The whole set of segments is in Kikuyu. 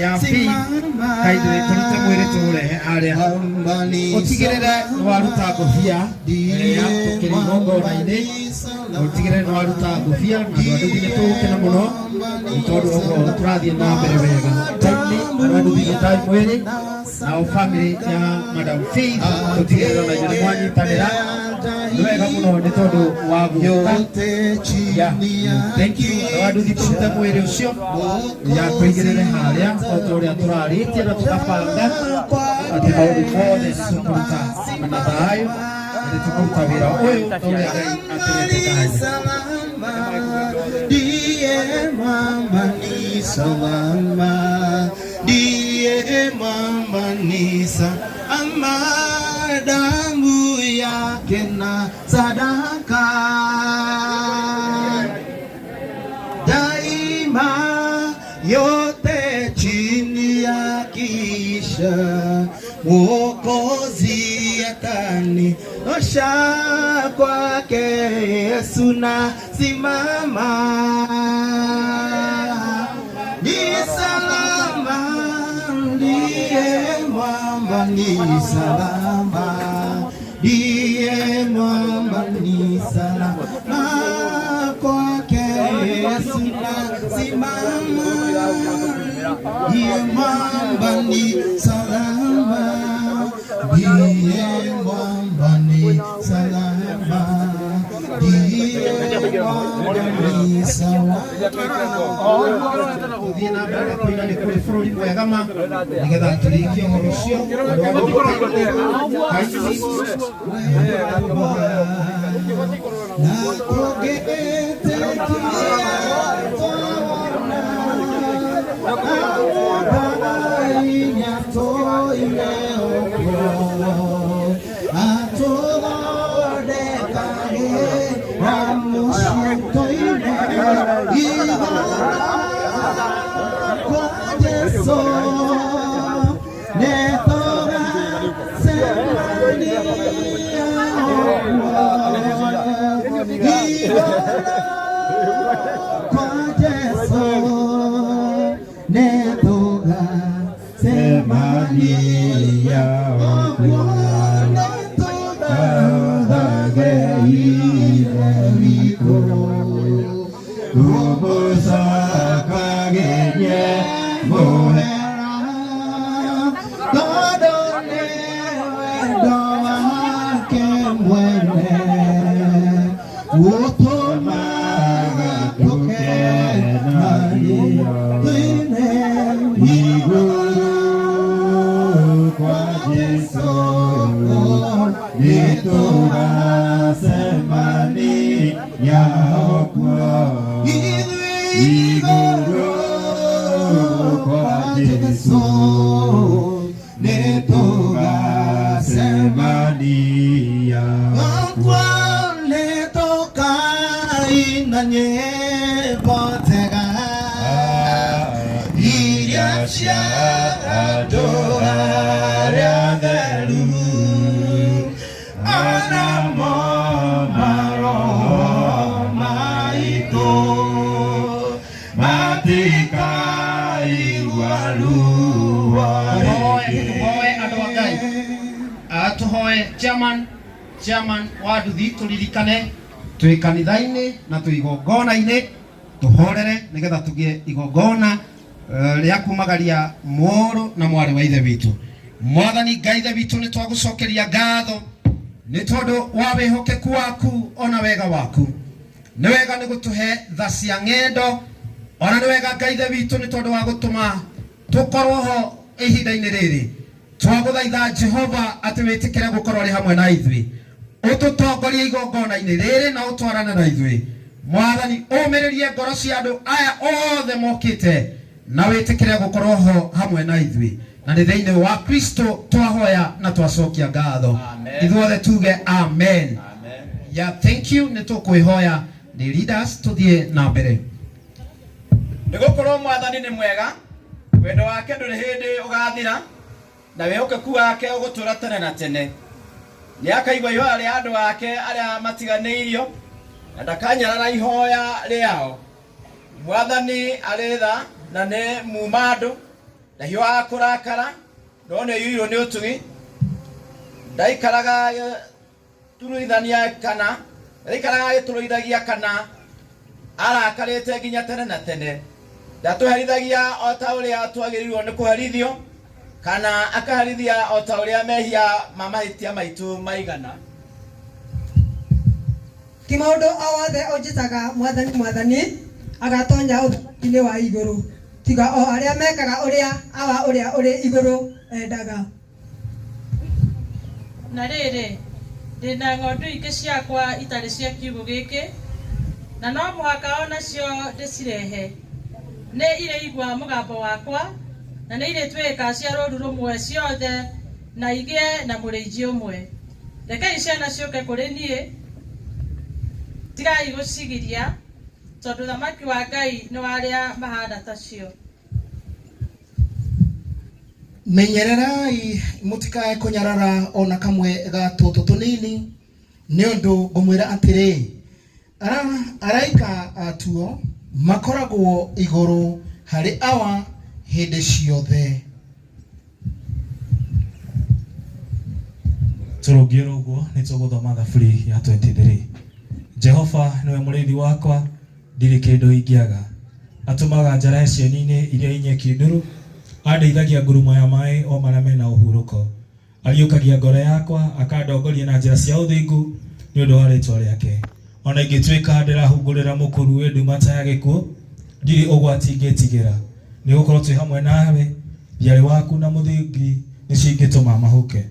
ya Faith kaithuĩ tũrute mwĩrĩ tũũrehe harĩa ũtigĩrĩre nĩ waruta ngũbia ĩrĩa tũkĩrĩ igongona-inĩ. Ũtigĩrĩre nĩ waruta ngũbia na andũ a nduthi nĩ tũgũkena mũno nĩ tondũ ũguo tũrathiĩ na mbere wega. Time nĩ andũ a nduthi rutai mwĩrĩ, nao family ya Madam Faith tũtigĩrĩre ona inyuĩ nĩ mwanyitanĩra. Nĩ wega mũno nĩ tondũ wa gũka. Yeah, thank you. Andũ a nduthi tũrute mwĩrĩ ũcio ya tũigĩrĩre harĩa o ta ũrĩa tũrarĩtie na tũkabanga atĩ maũndũ mothe nĩ tũkũruta na thayũ na nĩ tũkũruta wĩra ũyũ ta ũrĩa Ngai atũhete kanya. Ndiye mwamba ni salama, ndiye mwamba ni salama, damu yake na sadaka daima yote chini ya kisha Mwokozi atani osha kwake Yesu na simama ni salama, ndiye mwamba ni salama, ndiye mwamba ni salama, kwake Yesu na simama, ndiye mwamba ni salama, ndiye mwamba ni salama, ndiye mwamba ni salama. Gũthiĩ na mbere na kũina nĩ kũrĩ bũrũri mwega ma nĩgetha tũrĩkie ũhoro ũcio. Andũ a Nduthi. Na tũngĩtĩkia twawona, Ngai nĩatũire ũguo, atũthondekagĩra mũciĩ tũine igũrũ kwa Jesũ. Nĩtũgacemania ũguo, igũrũ kwa Jesũ. Nĩtũgacemania ũguo, nĩtũgathage Ithe witũ, tũmũcokagĩrie mũhera, tondũ nĩ wendo wake mwene ũtũmaga tũkenagio tũine igũrũ kwa Jesũ. Nĩtũgacemania ũguo igũrũ kwa Jesũ, nĩtũgacemania ũguo. Nĩtũkaina nyĩmbo njega iria cia andũ arĩa atheru, anamo maroho maitũ matikaigua ruo. Tũhoe. Rĩngĩ. Tũhoe andũ a Ngai. Ah, tũhoe chairman wa nduthi tũririkane twĩ kanitha-inĩ na twĩ igongona-inĩ, tũhorere nĩgetha tũgĩe igongona rĩa kumagaria mũrũ na mwarĩ wa ithe witũ. Mwathani Ngai ithe witũ, nĩ twagũcokeria ngatho nĩ tondũ wa wĩhokeku waku ona wega waku. Nĩ wega nĩ gũtũhe tha cia ng'endo, ona nĩ wega Ngai ithe witũ nĩ tondũ wa gũtũma tũkorwo ho ihinda-inĩ rĩrĩ. Twagũthaitha Jehova atĩ wĩtĩkĩre gũkorwo ũrĩ hamwe na ithuĩ, ũtũtongorie igongona-inĩ rĩrĩ na ũtwarane na ithuĩ. Mwathani, ũmĩrĩrie ngoro cia andũ aya othe mokĩte na wĩtĩkĩre gũkorwo ho hamwe na ithuĩ, na nĩ thĩinĩ wa Kristo twahoya na twacokia ngatho. Ithuothe tuge amen. Yeah, thank you. Nĩ tũkwĩhoya nĩ leaders tũthiĩ na mbere. Nĩ gũkorwo Mwathani nĩ mwega, wendo wake ndũrĩ hĩndĩ ũgaathira, na wĩhokeku wake ũgũtũũra tene na tene. Nĩakaigua ihooya rĩa andũ ake arĩa matiganĩirio, na ndakanyarara ihooya rĩao. Mwathani arĩ tha na nĩ muuma andũ. Ndahiũhaga kũrakara, no nĩ aiyũirwo nĩ ũtugi. Ndaikaraga agĩtũrũithania kana ndaikaraga agĩtũrũithagia kana arakarĩte nginya tene na tene. Ndatũherithagia o ta ũrĩa twagĩrĩirwo nĩ kũherithio, kana akaherithia o ta ũrĩa mehia ma mahĩtia maitũ maigana. Ti mũndũ o wothe ũnjĩtaga Mwathani, Mwathani, agatonya ũthamaki-inĩ wa igũrũ, tiga o arĩa mekaga ũrĩa Awa ũrĩa ũrĩ igũrũ endaga. Na rĩrĩ, ndĩ na ng'ondu ingĩ ciakwa itarĩ cia kiugũ gĩkĩ, na no mũhaka o nacio ndĩcirehe. Nĩ irĩigua mũgambo wakwa, na nĩ irĩtuĩka cia rũũru rũmwe ciothe na igĩe na mũrĩithi ũmwe. Rekei ciana ciũke kũrĩ niĩ, tigai gũcigiria, tondũ ũthamaki wa Ngai nĩ wa arĩa mahaana tacio. Menyererai mũtikae kũnyarara o na kamwe ga tũtũ tũnini, nĩ ũndũ ngũmwĩra atĩrĩ, araika atuo makoragwo igũrũ harĩ Awa hĩndĩ ciothe. Tũrũngie ũguo nĩ tũgũthoma thaburi ya 23. Jehova nĩwe mũrĩithi wakwa, ndirĩ kĩndũ ingĩaga. Atũmaga njarahe cieni-inĩ iria inyeki nduru, andeithagia ngurumo ya maĩ o marĩa mena ũhurũko. Ariũkagia ngoro yakwa, akandongoria na njĩra cia ũthingu nĩ ũndũ wa rĩtwa rĩake. Ona ingĩtuĩka ndĩrahungũrĩra mũkuru wĩ nduma ta ya gĩkuũ, ndirĩ ũgwati ingĩtigĩra, nĩ gũkorwo twĩ hamwe nawe, thiarĩ waku na mũthingi nĩcio ingĩtũma mahuke.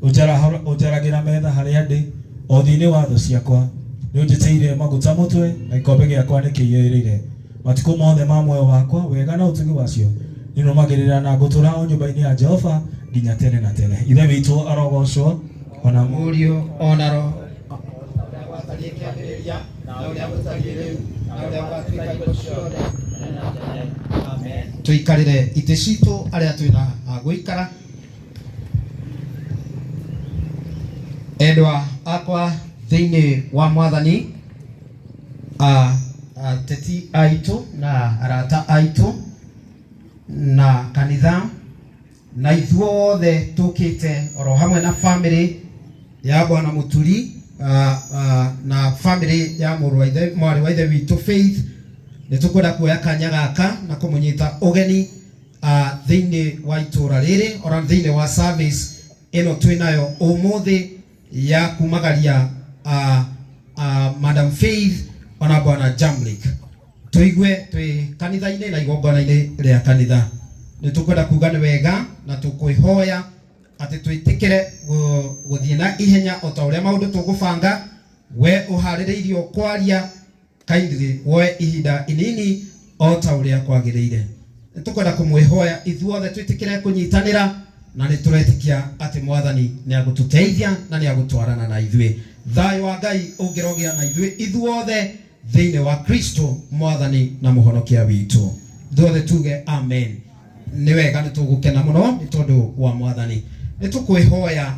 Ũnjaragĩra metha harĩa ndĩ, o thĩ-inĩ wa thũ ciakwa. Nĩ ũnjĩtĩire maguta mũtwe, na gĩkombe gĩakwa nĩ kĩiyũrĩrĩire. Matukũ mothe ma muoyo wakwa, wega na ũtugi wacio nĩnũmagĩrĩra na ngũtũũra o nyũmba-inĩ ya Jehova nginya tene na tene. Ithe witũ arogocwo ona Mũriũ ona Roho ũrĩa gwatariĩ kĩambĩrĩria na ũrĩa gũtariĩ rĩu na ũrĩa gũgatuĩka hingo ciothe tene na tene. Amen. Tũikarĩre itĩ citũ arĩa twĩna ha gũikara. Endwa akwa thĩinĩ wa Mwathani, ateti aitũ na arata aitũ na kanitha na ithuothe tũkĩte oro hamwe na family ya Bwana Mũturi, na family ya mũrũ wa ithe, mwarĩ wa ithe witũ Faith, nĩ tũkwenda kuoya kanya gaka na kũmũnyita ũgeni thĩinĩ wa itũra rĩrĩ ona thĩinĩ wa service ĩno twĩnayo ũmũthĩ ya kumagaria Madam Faith ona Bwana Jamlik. Tũigue twĩ kanitha-inĩ na igongona-inĩ rĩa kanitha. Nĩ tũkwenda kuga nĩ wega na tũkwĩhoya atĩ twĩtĩkĩre gũthiĩ na ihenya o ta ũrĩa maũndũ tũgũbanga. We ũharĩrĩirio kwaria kindly woe ihinda inini o ta ũrĩa kwagĩrĩire. Nĩ tũkwenda kũmwĩhoya ithuothe twĩtĩkĩre kũnyitanĩra na nĩ tũretĩkia atĩ Mwathani nĩ agũtũteithia na nĩ agũtwarana na ithuĩ. Thayũ wa Ngai ũngĩrogĩa na ithuĩ ithuothe thĩinĩ wa Kristo Mwathani na Mũhonokia witũ. Ithuothe tuge amen. Nĩ wega, nĩ tũgũkena mũno nĩ tondũ wa Mwathani. Nĩ tũkwĩhoya.